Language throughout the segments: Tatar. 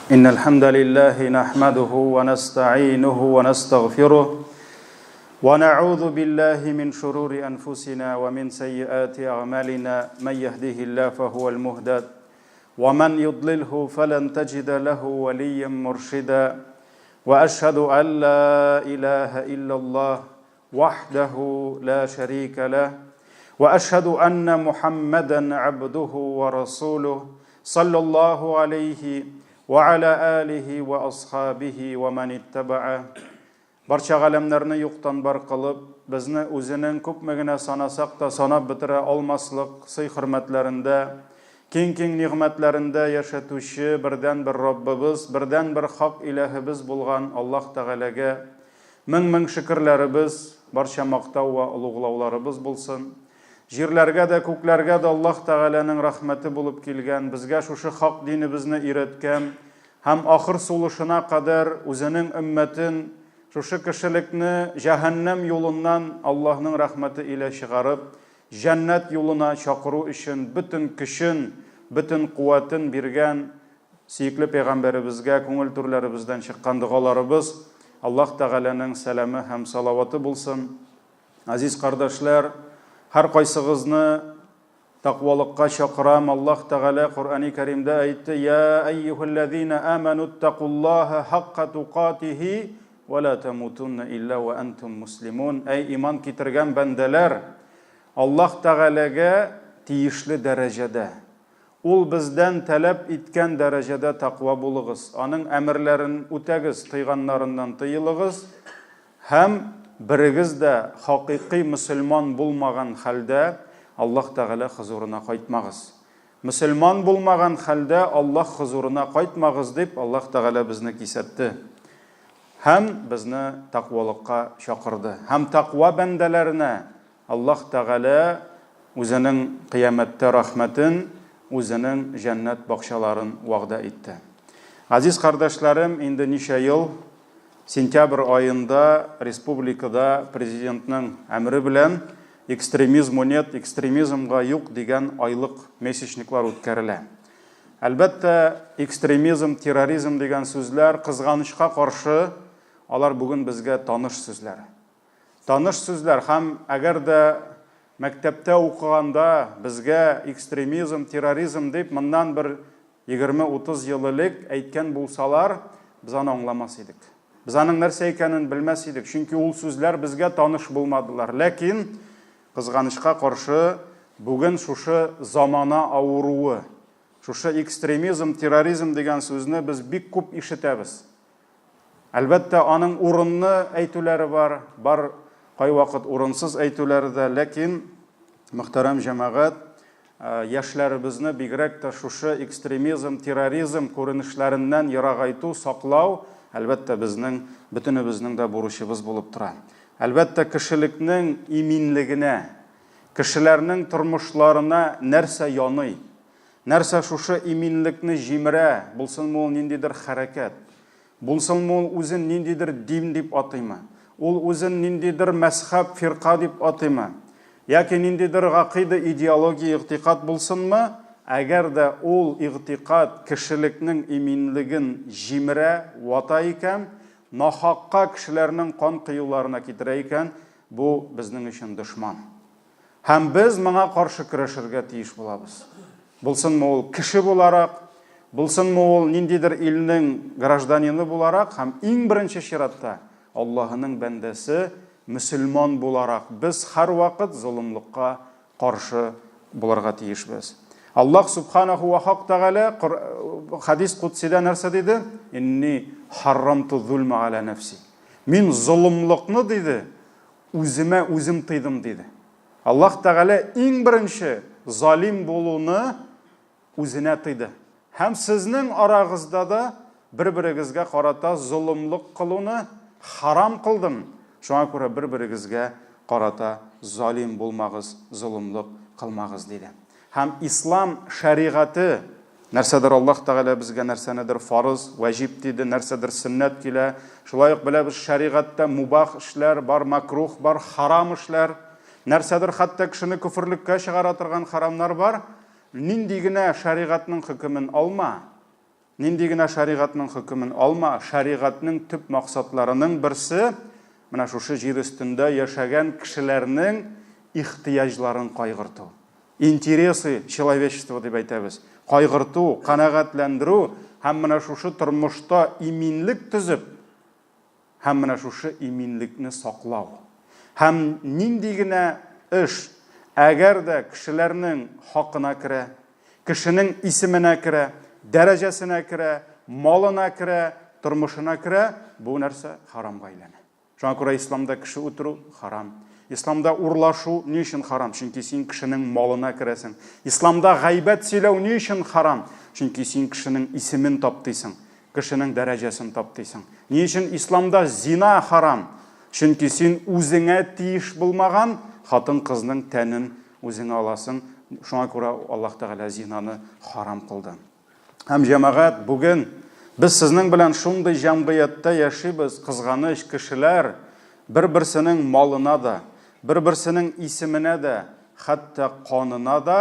إن الحمد لله نحمده ونستعينه ونستغفره ونعوذ بالله من شرور أنفسنا ومن سيئات أعمالنا من يهده الله فهو المهتد ومن يضلله فلن تجد له وليا مرشدا وأشهد أن لا إله إلا الله وحده لا شريك له واشهد ان محمدا عبده ورسوله صلى الله عليه وعلى اله واصحابه ومن اتبعه Барча галәмнәрне юктан бар кылып, безне үзенең күпме генә санасак та санап бетерә алмаслык сый-хөрмәтләрендә, киң-киң нигъмәтләрендә яшәтүче бердәнбер Раббыбыз, бердәнбер хак иләһебез булган Аллаһ Тәгаләгә Мең-мең шөкерләребез, барча мактау вә олуглауларыбыз булсын. Җирләргә дә, күкләргә дә Аллаһ Тәгаләнең рәхмәте булып килгән, безгә шушы хак динебезне өйрәткән һәм ахыр сулышына кадәр үзенең өммәтен, шушы кешелекне җәһәннәм юлыннан Аллаһның рәхмәте илә чыгарып, җәннәт юлына чакыру өчен бөтен көчен, бөтен куәтен биргән Сөекле пәйгамбәребезгә күңел түрләребездән чыккан догаларыбыз, Аллаһ Тәгаләнең сәламе һәм салаваты булсын. Газиз кардәшләр, һәркайсыгызны тәкъвалыкка чакырам. Аллаһ Тәгалә Коръәни Кәримдә әйтте: "Я әйюһәлләзина аману иттакуллаһа хакка тукатихи ва ла тамутунна илля ва антум муслимун". Әй иман китергән бәндәләр, Аллаһ Тәгаләгә тиешле дәрәҗәдә Ул бездән таләп иткән дәрәҗәдә тәкъва булыгыз, Аның әмерләрен үтәгез, тыйганнарыннан тыелыгыз һәм берегез дә хакыйкый мөселман булмаган хәлдә Аллаһ Тәгалә хозурына кайтмагыз. Мөселман булмаган хәлдә Аллаһ хозурына кайтмагыз, дип Аллаһ Тәгалә безне кисәтте һәм безне тәкъвалыкка чакырды. Һәм тәкъва бәндәләренә Аллаһ Тәгалә Үзенең кыямәттә рәхмәтен, Үзенең җәннәт бакчаларын вәгъдә итте. Газиз кардәшләрем, инде ничә ел сентябрь аенда республикада Президентның әмере белән Экстремизму нет, экстремизмга юк дигән айлык месячниклар үткәрелә. Әлбәттә, экстремизм, терроризм дигән сүзләр, кызганычка каршы, алар бүген безгә таныш сүзләр. Таныш сүзләр һәм әгәр дә мәктәптә укыганда безгә экстремизм, терроризм дип моннан бер 20-30 ел элек әйткән булсалар, без аны аңламас идек. Без аның нәрсә икәнен белмәс идек, чөнки ул сүзләр безгә таныш булмадылар. Ләкин, кызганычка каршы, бүген шушы замана авыруы, шушы экстремизм, терроризм дигән сүзне без бик күп ишетәбез. Әлбәттә, аның урынлы әйтүләре бар, бар кайвакыт урынсыз әйтүләре дә, ләкин, мөхтәрәм җәмәгать, яшьләребезне бигрәк тә шушы экстремизм, терроризм күренешләреннән ерагайту, саклау, әлбәттә, безнең бөтенебезнең дә бурычыбыз булып тора. Әлбәттә, кешелекнең иминлегенә, кешеләрнең тормышларына нәрсә яный, Нәрсә шушы иминлекне җимерә, булсынмы ул ниндидер хәрәкәт, булсынмы ул үзен ниндидер дин дип атыймы, ул үзен ниндидер мәзхәб, фирка дип атыймы, яки ниндидер гакыйда, идеология, игътикад булсынмы, әгәр дә ул игътикад кешелекнең иминлеген җимерә, вата икән, нахакка кешеләрнең кан коюларына китерә икән, бу безнең өчен дошман. Һәм без моңа каршы көрәшергә тиеш булабыз. Булсынмы ул кеше буларак, булсынмы ул ниндидер илнең гражданины буларак һәм иң беренче чиратта Аллаһының бәндәсе, мөселман буларак без һәрвакыт золымлыкка каршы булырга тиешбез. Аллаһ субханаху ва хак тәгалә хадис кудсида нәрсә диде? Инни харрамту зульма аля нәфси. Мин золымлыкны диде, Үземә үзем тыйдым, диде. Аллаһ Тәгалә иң беренче залим булуны үзенә тыйды. Һәм сезнең арагызда да бер-берегезгә карата золымлык кылуны харам кылдым. Шуңа күрә бер-берегезгә карата залим булмагыз, золымлык кылмагыз, диде. Һәм ислам шәригате Нәрсәдер Аллаһ Тәгалә безгә нәрсәнедер фарыз, вәҗиб диде, нәрсәдер сөннәт килә. Шулай ук беләбез, шәригатьтә мубах эшләр бар, макрух бар, харам эшләр. Нәрсәдер хәтта кешене көферлеккә чыгара торган харамнар бар. Нинди генә шәригатьнең хөкемен алма, Нинди генә шәригатьнең хөкемен алма, шәригатьнең төп максатларының берсе, менә шушы җир өстендә яшәгән кешеләрнең ихтыяҗларын кайгырту. Интересы человечества дип әйтәбез. Кайгырту, канәгатьләндерү һәм менә шушы тормышта иминлек төзеп, Һәм менә шушы иминлекне саклау. Һәм нинди генә эш, әгәр дә кешеләрнең хакына керә, кешенең исеменә керә, дәрәҗәсенә керә, малына керә, тормышына керә, бу нәрсә харамга әйләнә. Шуңа күрә исламда кеше үтерү харам. Исламда урлашу ни өчен харам? Чөнки син кешенең малына керәсең. Исламда гайбәт сөйләү ни өчен харам? Чөнки син кешенең исемен таптыйсың. Кешенең дәрәҗәсен таптыйсың. Ни өчен исламда зина харам? Чөнки син үзеңә тиеш булмаган хатын-кызның тәнен үзеңә аласың. Шуңа күрә Аллаһ Тәгалә зинаны харам кылды. Һәм җәмәгать, бүген без сезнең белән шундый җәмгыятьтә яшибез, кызганыч, кешеләр бер-берсенең малына да, бер-берсенең исеменә дә, хәтта канына да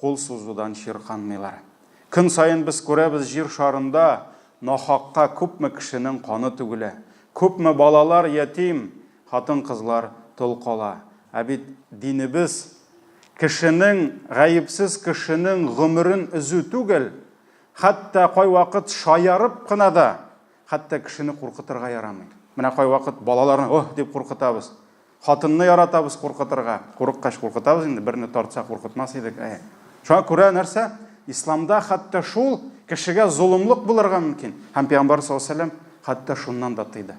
кул сузудан чирканмыйлар. Көн саен без күрәбез җир шарында нахакка күпме кешенең каны түгелә, күпме балалар ятим, хатын-кызлар тол кала. Ә бит динебез кешенең, гаепсез кешенең гомерен өзү түгел, хәтта кайвакыт шаярып кына да, хәтта кешене куркытырга ярамый. Менә кайвакыт балаларны оһ дип куркытабыз. Хатынны яратабыз куркытырга. Курыккач куркытабыз инде, берне тартса куркытмас идек. Әйе. Шуңа күрә нәрсә? Исламда хәтта шул кешегә золымлык булырга мөмкин. Һәм Пәйгамбәр саллаллаһу алейһи ва сәлләм хәтта шуннан да тыйды.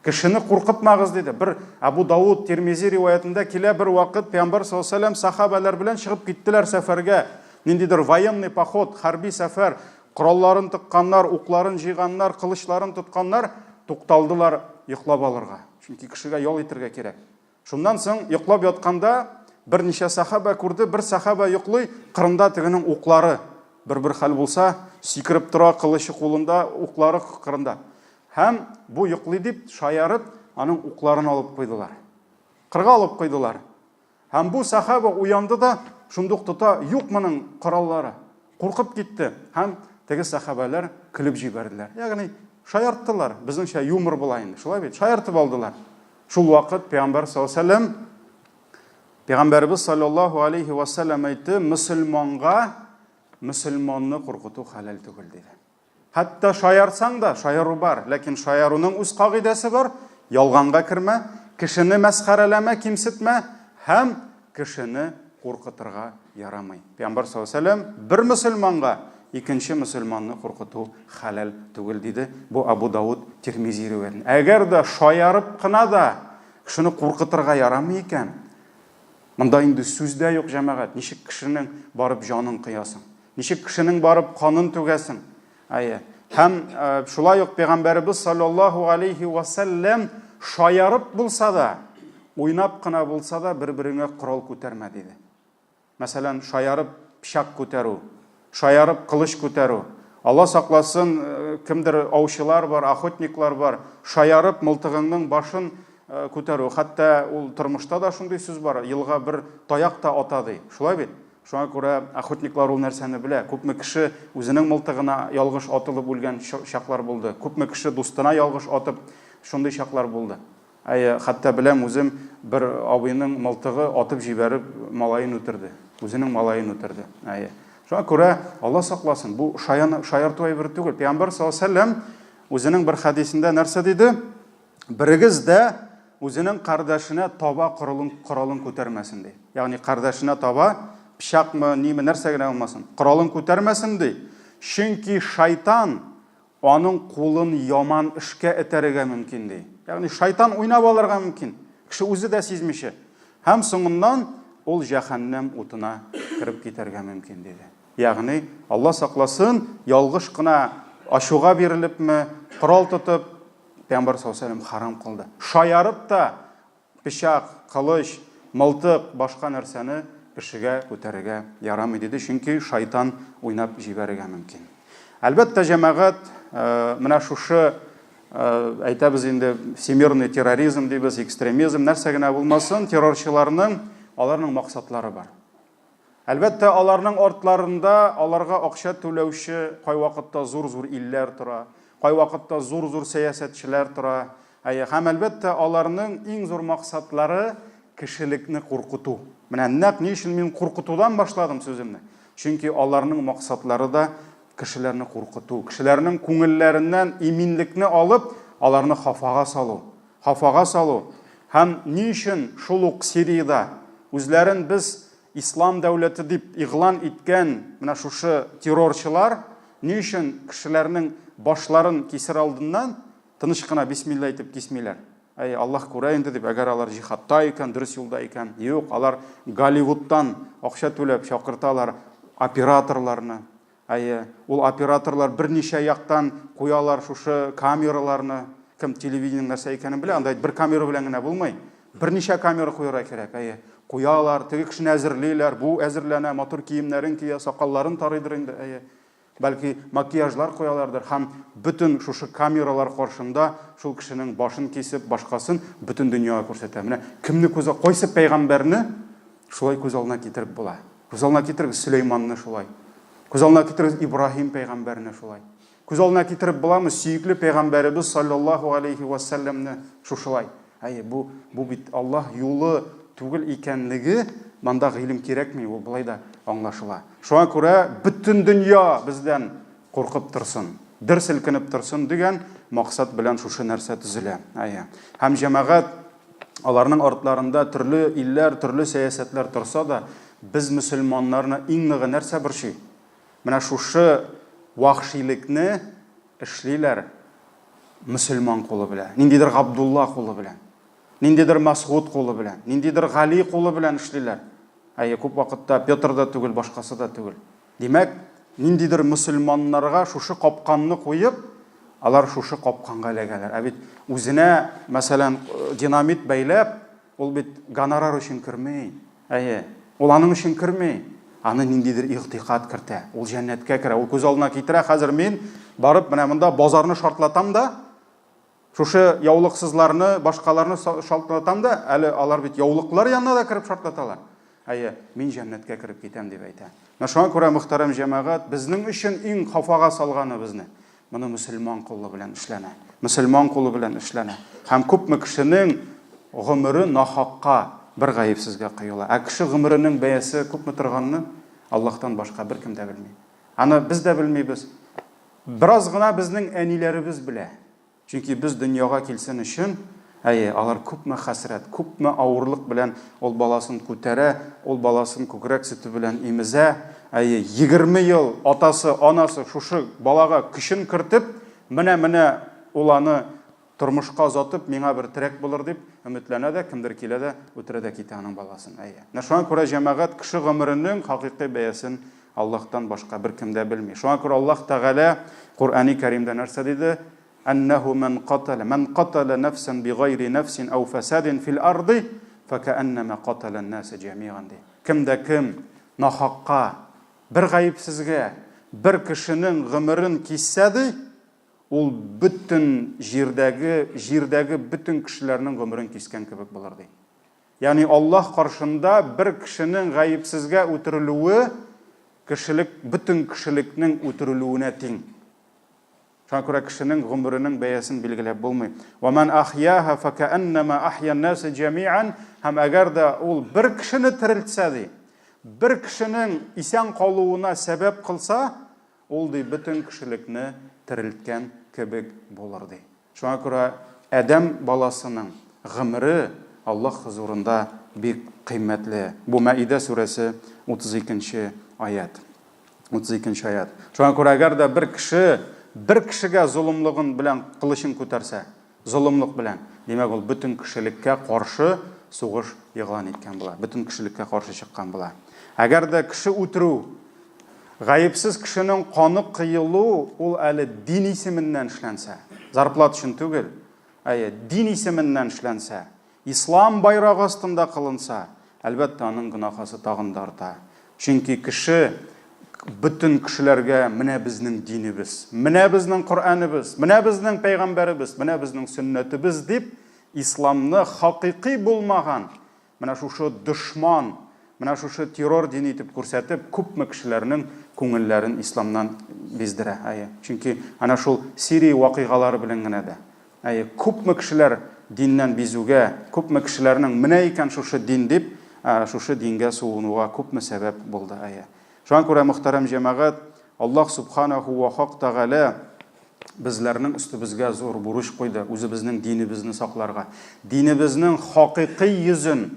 Кешене куркытмагыз диде. Бер Абу Дауд Тирмизи риваятендә килә бер вакыт Пәйгамбәр саллаллаһу алейһи ва сәлләм сахабәләр белән чыгып киттеләр сәфәргә. Ниндидер военный поход, хәрби сәфәр. Коралларын тыкканнар, укларын җыйганнар, кылычларын тотканнар, тукталдылар йоклап алырга. Чөнки кешегә ял итергә кирәк. Шуннан соң йоклап ятканда берничә сахаба күрде, бер сахаба йоклый, кырында тегенең уклары. Бер-бер хәл булса, сикереп тора, кылычы кулында, уклары кырында. Һәм бу йоклый дип, шаярып, аның укларын алып куйдылар. Кырга алып куйдылар. Һәм бу сахаба уянды да, шундук тота, юк моның кораллары. Куркып китте. Һәм теге сахабәләр көлеп җибәрделәр. Ягъни шаярттылар. Безнеңчә юмор була инде. Шулай бит? Шаяртып алдылар. Шул вакыт Пәйгамбәр саллаллаһу алейһи ва сәлләм Пәйгамбәребез саллаллаһу алейһи ва сәлләм әйтте, мөселманга мөселманны куркыту хәләл түгел диде. Хәтта шаярсаң да, шаяру бар, ләкин шаяруның үз кагыйдәсе бар, ялганга кермә, кешене мәсхәрәләмә, кимсетмә һәм кешене куркытырга ярамый. Пәйгамбәр саллаллаһу алейһи ва сәлләм бер мөселманга икенче мөселманны куркыту хәләл түгел диде. Бу Абу Дауд Тирмизи риваятен. Әгәр дә шаярып кына да кешене куркытырга ярамый икән, монда инде сүз дә юк, җәмәгать, ничек кешенең барып җанын кыясың? Ничек кешенең барып канын түгәсең? Әйе. Һәм э, шулай ук пәйгамбәребез саллаллаһу алейхи ва сәлләм шаярып булса да, уйнап кына булса да бер-береңә корал күтәрмә диде. Мәсәлән, шаярып пычак күтәрү, шаярып кылыч күтәрү. Алла сакласын, э, кемдер аучылар бар, охотниклар бар, шаярып мылтыгыңның башын э, күтәрү. Хәтта ул тормышта да шундый сүз бар, елга бер таяк та ата ди. Шулай бит? Шуңа күрә охотниклар ул нәрсәне белә. Күпме кеше үзенең мылтыгына ялгыш атылып үлгән чаклар булды. Күпме кеше дустына ялгыш атып, шундый чаклар булды. Әйе, хәтта беләм үзем, бер абыйның мылтыгы атып җибәреп малаен үтерде. Үзенең малаен үтерде. Әйе. Шуңа күрә, Алла сакласын, бу шаян, шаярту әйбере түгел. Пәйгамбәр саллаллаһу алейһи ва сәлләм үзенең бер хәдисендә нәрсә диде? Берегез дә үзенең кардәшенә таба коралын, коралын күтәрмәсен, ди. Ягъни кардәшенә таба пычакмы, ниме, нәрсә генә булмасын, коралын күтәрмәсен, ди. Чөнки шайтан аның кулын яман эшкә этәрергә мөмкин, ди. Ягъни шайтан уйнап алырга мөмкин, кеше үзе дә сизмичә. Һәм соңыннан ул җәһәннәм утына кереп китәргә мөмкин, диде. Ягъни, Алла сакласын, ялгыш кына ачуга бирелепме, корал тотып, Пәйгамбәр саллаллаһу алейһи ва сәлләм харам кылды. Шаярып та пычак, кылыч, мылтык, башка нәрсәне кешегә күтәрергә ярамый диде, чөнки шайтан уйнап җибәрергә мөмкин. Әлбәттә, җәмәгать, менә шушы әйтәбез инде, всемирный терроризм дибез, экстремизм, нәрсә генә булмасын, террорчыларның аларның максатлары бар. Әлбәттә, аларның артларында аларга акча түләүче кайвакытта зур-зур илләр тора, кайвакытта зур-зур сәясәтчеләр тора. Әйе, һәм әлбәттә, аларның иң зур максатлары кешелекне куркыту. Менә нәкъ ни өчен мин куркытудан башладым сүземне. Чөнки аларның максатлары да кешеләрне куркыту, кешеләрнең күңелләреннән иминлекне алып, аларны хафага салу. Хафага салу. Һәм ни өчен шул ук Сириядә үзләрен без Ислам дәүләте дип игълан иткән менә шушы террорчылар ни өчен кешеләрнең башларын кисер алдыннан тыныч кына бисмилла әйтеп кисмиләр? Әй, Аллаһ күрә инде дип, әгәр алар җихадта икән, дөрес юлда икән. Юк, алар Голливудтан акча түләп чакырталар операторларны. Әйе, ул операторлар берничә яктан куялар шушы камераларны. Кем телевидениенең нәрсә икәнен белә, анда бер камера белән генә булмый. Берничә камера куярга кирәк. Әйе, куялар, теге кешене әзерлиләр, бу әзерләнә, матур киемнәрен кия, сакалларын тарыйдыр инде, әйе. Бәлки макияжлар куялардыр һәм бөтен шушы камералар каршында шул кешенең башын кисеп, башкасын бөтен дөньяга күрсәтә. Менә кемне күз, кайсы пәйгамбәрне шулай күз алдына китереп була? Күз алдына китерегез Сөләйманны шулай. Күз алдына китерегез Ибраһим пәйгамбәрне шулай. Күз алдына китереп буламы сөекле пәйгамбәребез саллаллаһу алейхи ва сәлләмне шушылай? Әйе, бу бу бит Аллаһ юлы түгел икәнлеге, монда гыйлем кирәкми, ул болай да аңлашыла. Шуңа күрә бөтен дөнья бездән куркып торсын, дер селкенеп торсын дигән максат белән шушы нәрсә төзелә. Әйе. Һәм җәмәгать аларның артларында төрле илләр, төрле сәясәтләр торса да, без мөселманнарны иң ныгы нәрсә борчый? Менә шушы вахшилекне эшлиләр мөселман кулы белән. Ниндидер Габдулла кулы белән. Ниндидер Масгуд кулы белән. Ниндидер Гали кулы белән эшлиләр. Әйе, күп вакытта Петр да түгел, башкасы да түгел. Димәк, ниндидер мөселманнарга шушы капканны куеп, алар шушы капканга эләгәләр. Ә бит үзенә, мәсәлән, динамит бәйләп, ул бит гонорар өчен керми. Әйе, ул аның өчен керми. Аны ниндидер игътикад кертә. Ул җәннәткә керә. Ул күз алдына китерә, хәзер мин барып менә монда базарны шартлатам да, шушы яулыксызларны, башкаларны шартлатам да, әле алар бит яулыклар янына да кереп шартлаталар. Әйе, мин җәннәткә кереп китәм дип әйтә. Менә шуңа күрә, мөхтәрәм җәмәгать, безнең өчен иң хафага салганы безне. Моны мөселман кулы белән эшләнә. Мөселман кулы белән эшләнә. Һәм күпме кешенең гомере нахакка, бер гаепсезгә кыела. Ә кеше гомеренең бәясе күпме торганны Аллаһтан башка беркем дә белми. Аны без дә белмибез. Бераз гына безнең әниләребез белә. Чөнки без дөньяга килсен өчен, әйе, алар күпме хәсрәт, күпме авырлык белән ул баласын күтәрә, ул баласын күкрәк сөте белән имезә. Әйе, 20 ел атасы, анасы шушы балага көчен кертеп, менә-менә ул аны тормышка озатып, миңа бер терәк булыр дип өметләнә дә, кемдер килә дә, үтерә дә китә аның баласын. Әйе. Менә шуңа күрә җәмәгать кеше гомеренең хакыйкый бәясен Аллаһтан башка беркем дә белми. Шуңа күрә Аллаһ Тәгалә Коръәни Кәримдә нәрсә диде? Әннәһу ман катала ман катала нәфсән бигайри нәфсин ау фәсадин фил арды фәкәәннәмә катала ан-наса җәмиган ди. Кем дә кем нахакка, бер гаепсезгә, бер кешенең гомерен киссә ди, ул бөтен җирдәге, җирдәге бөтен кешеләрнең гомерен кискән кебек булыр ди. Ягъни Аллаһ каршында бер кешенең гаепсезгә үтерелүе кешелек, бөтен кешелекнең үтерелүенә тиң. Шуңа күрә кешенең гомеренең бәясен билгеләп булмый. Ва ман ахьяха факааннама ахья ан-наса җәмиан һәм әгәр дә ул бер кешене терелтсә ди, бер кешенең исән калуына сәбәп кылса, ул ди бөтен кешелекне терелткән кебек булыр ди. Шуңа күрә адәм баласының гомере Аллаһ хозурында бик кыйммәтле. Бу Мәидә сүрәсе 32 нче аять. 32 нче аять. Шуңа күрә әгәр дә бер кеше бер кешегә золымлыгын белән кылычын күтәрсә, золымлык белән, димәк ул бөтен кешелеккә каршы сугыш игълан иткән була, бөтен кешелеккә каршы чыккан була. Әгәр дә кеше үтерү Гаепсез кешенең каны кыелу ул әле дин исеменнән эшләнсә, зарплата өчен түгел, әйе, дин исеменнән эшләнсә, ислам байрагы астында кылынса, әлбәттә, аның гөнаһасы тагын да арта. Чөнки кеше бөтен кешеләргә менә безнең динебез, менә безнең Коръәнебез, менә безнең пәйгамбәребез, менә безнең сөннәтебез дип, исламны хакыйкый булмаган менә шушы дошман Менә шушы террор дине итеп күрсәтеп, күпме кешеләрнең күңелләрен исламнан биздерә. Әйе. Чөнки әнә шул Сирия вакыйгалары белән генә дә. Әйе, күпме кешеләр диннән бизүгә, күпме кешеләрнең менә икән шушы дин дип, шушы дингә суынуга күпме сәбәп булды. Әйе. Шуңа күрә, мөхтәрәм җәмәгать, Аллаһ Субханәһү вә Хак Тәгалә безләрнең өстебезгә зур бурыч куйды, үзебезнең динебезне сакларга. Динебезнең хакыйкый йөзен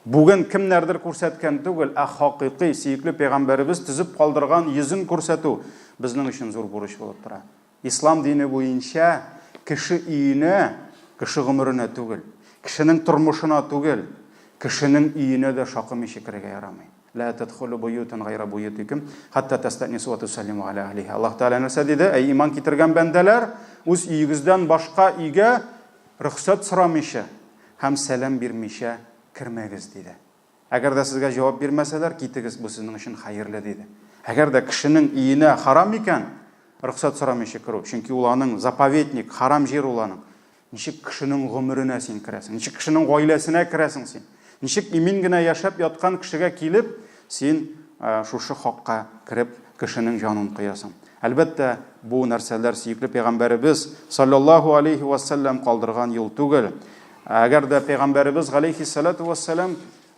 бүген кемнәрдер күрсәткән түгел, ә хакыйкый, сөекле пәйгамбәребез төзеп калдырган йөзен күрсәтү безнең өчен зур бурыч булып тора. Ислам дине буенча кеше өенә, кеше гомеренә түгел, кешенең тормышына түгел, кешенең өенә дә шакымыйча керергә ярамый. Лә тәдхулу буютан гайра буютикум хәтта тәстәнису ва тусаллиму аля әһлиһа. Аллаһ Тәгалә нәрсә диде? Әй иман китергән бәндәләр, үз өегездән башка өйгә рөхсәт сорамыйча һәм сәлам бирмичә кермәгез, диде. Әгәр дә сезгә җавап бирмәсәләр, китегез, бу сезнең өчен хәерле, диде. Әгәр дә кешенең өенә харам икән, рөхсәт сорамыйча керү, чөнки ул аның заповедник, харам җир ул аның. Ничек кешенең гомеренә син керәсең? Ничек кешенең гаиләсенә керәсең син? Ничек имин генә яшәп яткан кешегә килеп, син шушы хакка кереп, кешенең җанын кыясың? Әлбәттә, бу нәрсәләр сөекле пәйгамбәребез саллаллаһу алейхи ва саллям калдырган юл түгел. Әгәр дә пәйгамбәребез галәйһиссалату вассалам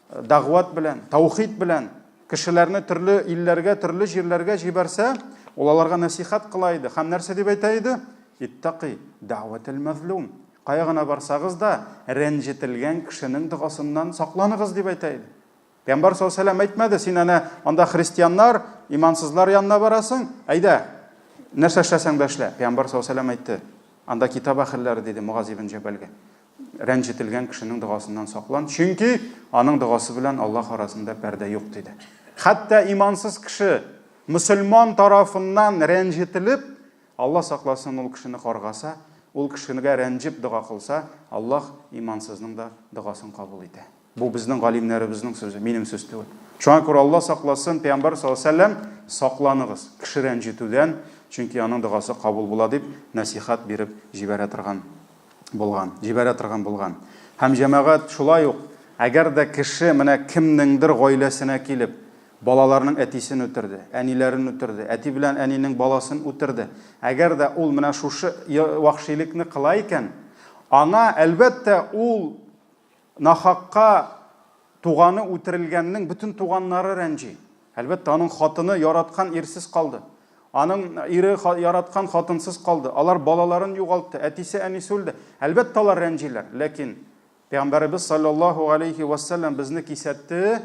дәгъват белән, таухид белән кешеләрне төрле илләргә, төрле җирләргә җибәрсә, ул аларга нәсихәт кыла иде. Һәм нәрсә дип әйтә иде? Иттакый дәгъвател мәзлум. Кая гына барсагыз да, рәнҗетелгән кешенең догасыннан сакланыгыз дип әйтә иде. Пәйгамбәр саллаллаһу алейһи вәсәлләм әйтмәде, син әнә анда христианнар, имансызлар янына барасың, әйдә, нәрсә эшләсәң дә эшлә. Пәйгамбәр саллаллаһу алейһи вәсәлләм әйтте, анда китап әһелләре диде Мугаз ибн Җәбәлгә. Рәнҗетелгән кешенең догасыннан саклан, чөнки аның догасы белән Аллаһ арасында пәрдә юк диде. Хәтта имансыз кеше мөселман тарафыннан рәнҗетелеп, Аллаһ сакласын, ул кешене каргаса, ул кешегә рәнҗеп дога кылса, Аллаһ имансызның да догасын кабул итә. Бу безнең галимнәребезнең сүзе, минем сүз түгел. Шуңа күрә Аллаһ сакласын, Пәйгамбәр саллаллаһу алейһи ва сәлләм, сакланыгыз кеше рәнҗетүдән, чөнки аның догасы кабул була дип нәсыйхәт биреп җибәрә торган булган, җибәрә торган булган. Һәм җәмәгать шулай ук, әгәр дә кеше менә кемнеңдер гаиләсенә килеп, балаларның әтисен үтерде, әниләрен үтерде, әти белән әнинең баласын үтерде. Әгәр дә ул менә шушы вәхшилекне кыла икән, аңа, әлбәттә, ул нахакка туганы үтерелгәннең бөтен туганнары рәнҗи. Әлбәттә, аның хатыны яраткан ирсез калды. Аның ире яраткан хатынсыз калды. Алар балаларын югалтты, әтисе, әнисе үлде. Әлбәттә, алар рәнҗиләр. Ләкин Пәйгамбәребез саллаллаһу алейхи вәссәлам безне кисәтте,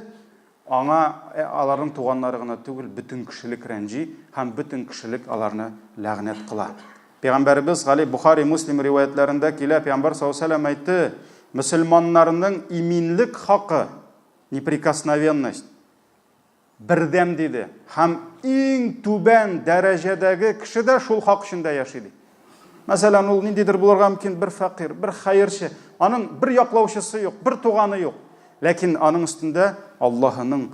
аңа аларның туганнары гына түгел, бөтен кешелек рәнҗи һәм бөтен кешелек аларны ләгънәт кыла. Пәйгамбәребез гали Бухари, Муслим риваятләрендә килә, Пәйгамбәр саллаллаһу алейһи вәссәлам әйтте, мөселманнарның иминлек хакы, неприкосновенность, Бердәм, диде. Һәм иң түбән дәрәҗәдәге кеше дә шул хак эчендә яши, ди. Мәсәлән, ул ниндидер булырга мөмкин бер фәкыйрь, бер хәерче. Аның бер яклаучысы юк, бер туганы юк. Ләкин аның өстендә Аллаһының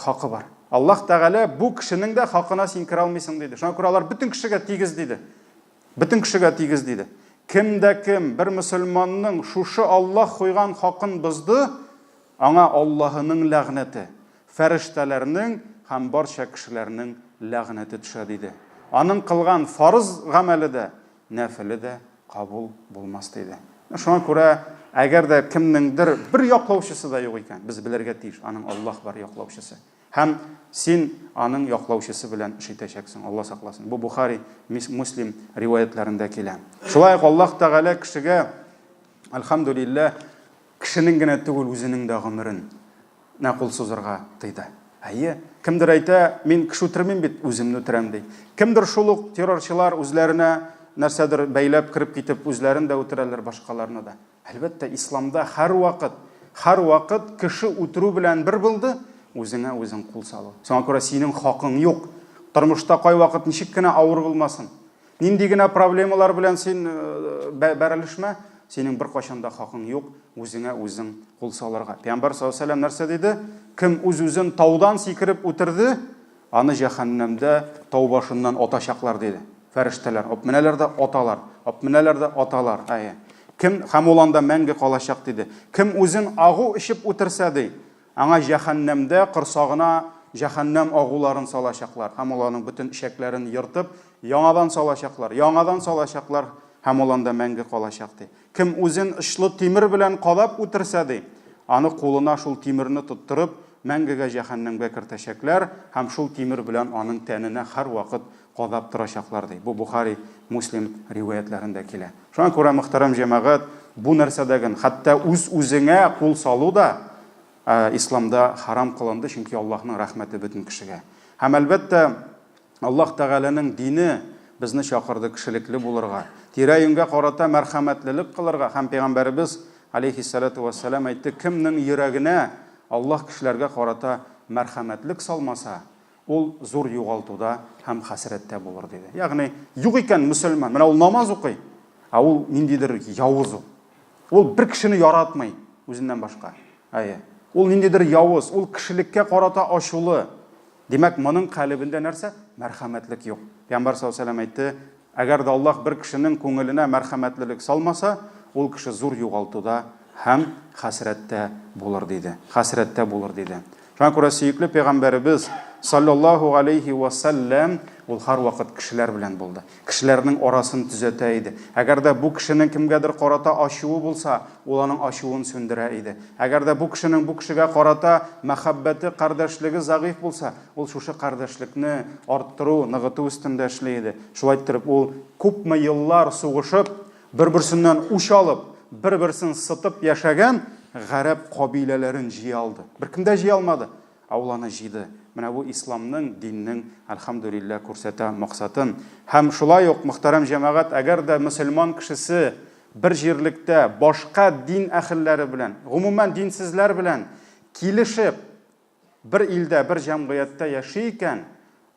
хакы бар. Аллаһ Тәгалә бу кешенең дә хакына син керә алмыйсың, диде. Шуңа күрә алар бөтен кешегә тигез, диде. Бөтен кешегә тигез, диде. Кем дә кем бер мөселманның шушы Аллаһ куйган хакын бозды, Аңа Аллаһының ләгънәте, фәрештәләрнең һәм барча кешеләрнең ләгънәте төшә, диде. Аның кылган фарыз гамәле дә, нәфеле дә кабул булмас, диде. Шуңа күрә, әгәр дә кемнеңдер бер яклаучысы да юк икән, без белергә тиеш, аның Аллаһ бар яклаучысы. Һәм син аның яклаучысы белән эш итәчәксең, Алла сакласын. Бу Бухари, Муслим риваятьләрендә килә. Шулай ук Аллаһ Тәгалә кешегә, әлхәмдүлилләһ, Кешенең генә түгел, үзенең дә гомерен нә кул сузырга тыйды. Әйе, кемдер әйтә, мин кеше үтермим бит, үземне үтерәм, ди. Кемдер шул ук террорчылар үзләренә нәрсәдер бәйләп кереп китеп, үзләрен дә үтерәләр, башкаларны да. Әлбәттә, исламда һәрвакыт, һәрвакыт кеше үтерү белән бер булды, үзеңә үзең кул салу. Шуңа күрә синең хакың юк. Тормышта кайвакыт ничек кенә авыр булмасын, Нинди генә проблемалар белән син бәрелешмә, синең беркайчан да хакың юк үзеңә үзең кул салырга. Пәйгамбәр саллаллаһу алейһи ва сәлләм нәрсә диде? Кем үз-үзен таудан сикереп үтерде, аны җәһәннәмдә тау башыннан атачаклар, диде. Фәрештәләр алып менәләр дә аталар, алып менәләр дә аталар. Әйе. Кем һәм ул анда мәңге калачак, диде. Кем үзен агу эчеп үтерсә, ди, Аңа җәһәннәмдә корсагына җәһәннәм агуларын салачаклар һәм ул аның бөтен эчәкләрен ертып, яңадан салачаклар, яңадан салачаклар һәм ул анда мәңге калачак, ди. Кем үзен очлы тимер белән кадап үтерсә, ди, аны кулына шул тимерне тоттырып, мәңгегә җәһәннәмгә кертәчәкләр һәм шул тимер белән аның тәненә һәрвакыт кадап торачаклар, ди. Бу Бухари, Муслим риваятьләрендә килә. Шуңа күрә, мөхтәрәм җәмәгать, бу нәрсәдәген, хәтта үз-үзеңә кул салу да исламда харам кылынды, чөнки Аллаһның рәхмәте бөтен кешегә. Һәм, әлбәттә, Аллаһ Тәгаләнең дине безне чакырды кешелекле булырга, тирә-юньгә карата мәрхәмәтлелек кылырга һәм Пәйгамбәребез, алейһиссәләтү вәссәлам, әйтте, Кемнең йөрәгенә Аллаһ кешеләргә карата мәрхәмәтлек салмаса, ул зур югалтуда һәм хәсрәттә булыр, диде. Ягъни, юк икән мөселман, менә ул намаз укый, ә ул ниндидер явыз ул. Ул бер кешене яратмый үзеннән башка. Әйе. Ул ниндидер явыз, ул кешелеккә карата ачулы. Димәк, моның калебендә нәрсә? Мәрхәмәтлек юк. Пәйгамбәр саллаллаһу алейһи ва сәлләм әйтте, Әгәр дә Аллаһ бер кешенең күңеленә мәрхәмәтлелек салмаса, ул кеше зур югалтуда һәм хәсрәттә булыр, диде. Хәсрәттә булыр, диде. Шуңа күрә сөекле пәйгамбәребез, салләллаһу галәйһи вә сәлләм, ул һәрвакыт кешеләр белән булды. Кешеләрнең арасын төзәтә иде. Әгәр дә бу кешенең кемгәдер карата ачуы булса, ул аның ачуын сүндерә иде. Әгәр дә бу кешенең бу кешегә карата мәхәббәте, кардәшлеге зәгыйфь булса, ул шушы кардәшлекне арттыру, ныгыту өстендә эшли иде. Шулай иттереп, ул күпме еллар сугышып, бер-берсеннән үч алып, бер-берсен сытып яшәгән гарәп кабиләләрен җыя алды. Беркем дә җыя алмады, ә ул аны җыйды. Менә бу исламның, диннең, әлхәмдүлилләһ, күрсәтә максатын. Һәм шулай ук, мөхтәрәм җәмәгать, әгәр дә мөселман кешесе бер җирлектә башка дин әһелләре белән, гомумән, динсезләр белән килешеп, бер илдә, бер җәмгыятьтә яши икән,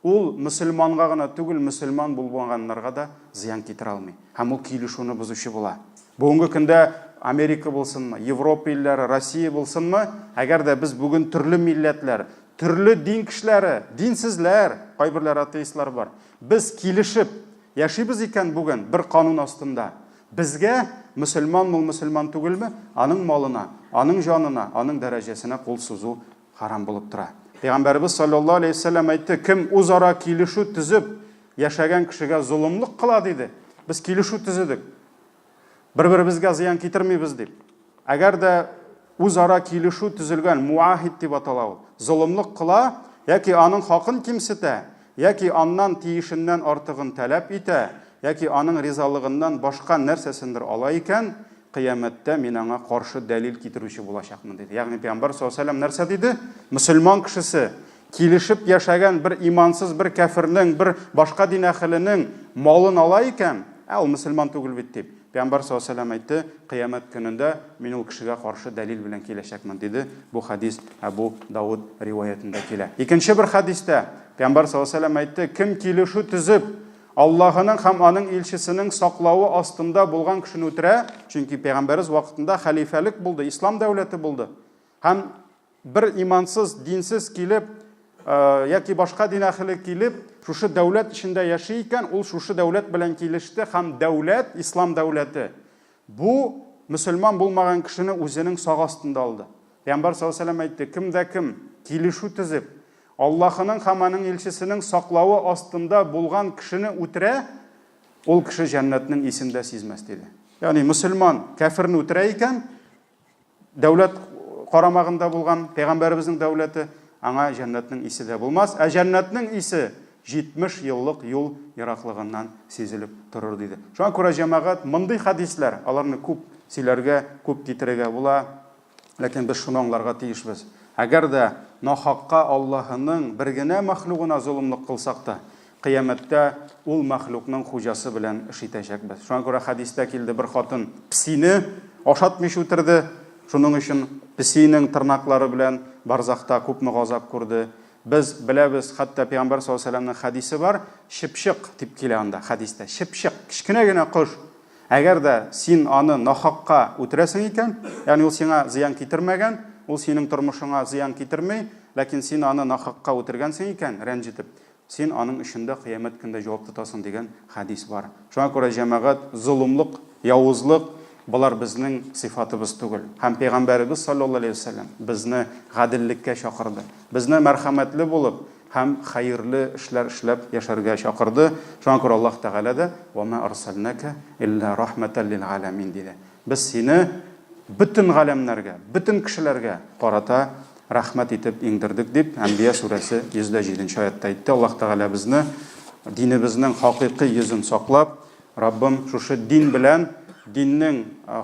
ул мөселманга гына түгел, мөселман булмаганнарга да зыян китерә алмый. Һәм ул килешүне бозучы була. Бүгенге көндә Америка булсынмы, Европа илләре, Россия булсынмы, әгәр дә без бүген төрле милләтләр, төрле дин кешеләре, динсезләр, кайберләре атеистлар бар, без килешеп яшибез икән бүген бер канун астында, Безгә, мөселманмы ул, мөселман түгелме, аның малына, аның җанына, аның дәрәҗәсенә кул сузу харам булып тора. Пәйгамбәребез салләллаһу алейһи ва сәлләм әйтте, кем үзара килешү төзеп яшәгән кешегә золымлык кыла, диде. Без килешү төзедек. Бер-беребезгә зыян китермибез дип. Әгәр дә үзара килешү төзелгән, муахид дип атала ул, золымлык кыла яки аның хакын кимсетә, яки аннан тиешеннән артыгын таләп итә, яки аның ризалыгыннан башка нәрсәсендер ала икән, кыямәттә мин аңа каршы дәлил китерүче булачакмын, диде. Ягъни Пәйгамбәр саллаллаһу алейһи ва сәлләм нәрсә диде? Мөселман кешесе килешеп яшәгән бер имансыз, бер кәфернең, бер башка дин әһеленең малын ала икән, ә ул мөселман түгел бит дип, Пәйгамбәр саллаллаһу алейһи ва сәлләм әйтте, Кыямәт көнендә мин ул кешегә каршы дәлил белән киләчәкмен, диде. Бу хәдис Әбу Давыд риваятендә килә. Икенче бер хәдистә Пәйгамбәр саллаллаһу алейһи ва сәлләм әйтте, Кем килешү төзеп, Аллаһының һәм аның илчесенең саклавы астында булган кешене үтерә, чөнки Пәйгамбәребез вакытында хәлифәлек булды, ислам дәүләте булды. Һәм Бер имансыз, динсез килеп, яки башка дин әһеле килеп, шушы дәүләт эчендә яши икән, ул шушы дәүләт белән килеште һәм дәүләт, ислам дәүләте, бу мөселман булмаган кешене үзенең сак астында алды. Пәйгамбәр саллаллаһу алейһи ва сәлләм әйтте, кем дә кем килешү төзеп, Аллаһының һәм аның илчесенең саклавы астында булган кешене үтерә, ул кеше җәннәтнең исен дә сизмәс, диде. Ягъни мөселман кәферне үтерә икән, Дәүләт карамагында булган пәйгамбәребезнең дәүләте, аңа җәннәтнең исе дә булмас. Ә җәннәтнең исе 70 еллык юл ераклыгыннан сизелеп торыр, диде. Шуңа күрә, җәмәгать, мондый хәдисләр, аларны күп сөйләргә, күп китерергә була, ләкин без шуны аңларга тиешбез. Әгәр дә нахакка Аллаһының бер генә мәхлугына золымлык кылсак та, Кыямәттә ул мәхлукның хуҗасы белән эш итәчәкбез. Шуңа күрә хәдистә килде, бер хатын песине ашатмыйча үтерде, шуның өчен песинең тырнаклары белән барзахта күпме газап күрде. Без беләбез, хәтта Пәйгамбәр саллаллаһу алейһи ва сәлләмнең хәдисе бар, чыпчык дип килә анда хәдистә, чыпчык, кечкенә генә кош. Әгәр дә син аны нахакка үтерәсең икән, ягъни ул сиңа зыян китермәгән, ул синең тормышыңа зыян китерми, ләкин син аны нахакка үтергәнсең икән, рәнҗетеп, Син аның өчен дә кыямәт көндә җавап тотасың дигән хәдис бар. Шуңа күрә, җәмәгать, золымлык, явызлык, Болар безнең сыйфатыбыз түгел. Һәм Пәйгамбәребез салләллаһу галәйһи ва сәлләм безне гаделлеккә чакырды. Безне мәрхәмәтле булып һәм хәерле эшләр эшләп яшәргә чакырды. Шуңа күрә Аллаһ Тәгалә дә, Ва ма арсалнака илля рахмәтән лил галәмин, диде. Без сине бөтен галәмнәргә, бөтен кешеләргә карата рәхмәт итеп иңдердек, дип Әнбия сүрәсе 107 нче аятьтә әйтте. Аллаһ Тәгалә безне динебезнең хакыйкый йөзен саклап, Раббым, шушы дин белән диннең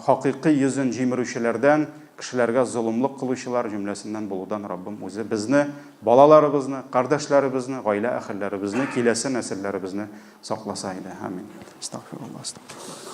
хакыйкый йөзен җимерүчеләрдән, кешеләргә золымлык кылучылар җөмләсеннән булудан Раббым үзе безне, балаларыбызны, кардәшләребезне, гаилә әһелләребезне, киләсе нәселләребезне сакласа иде. Амин. Астагфирулла, астагфирулла.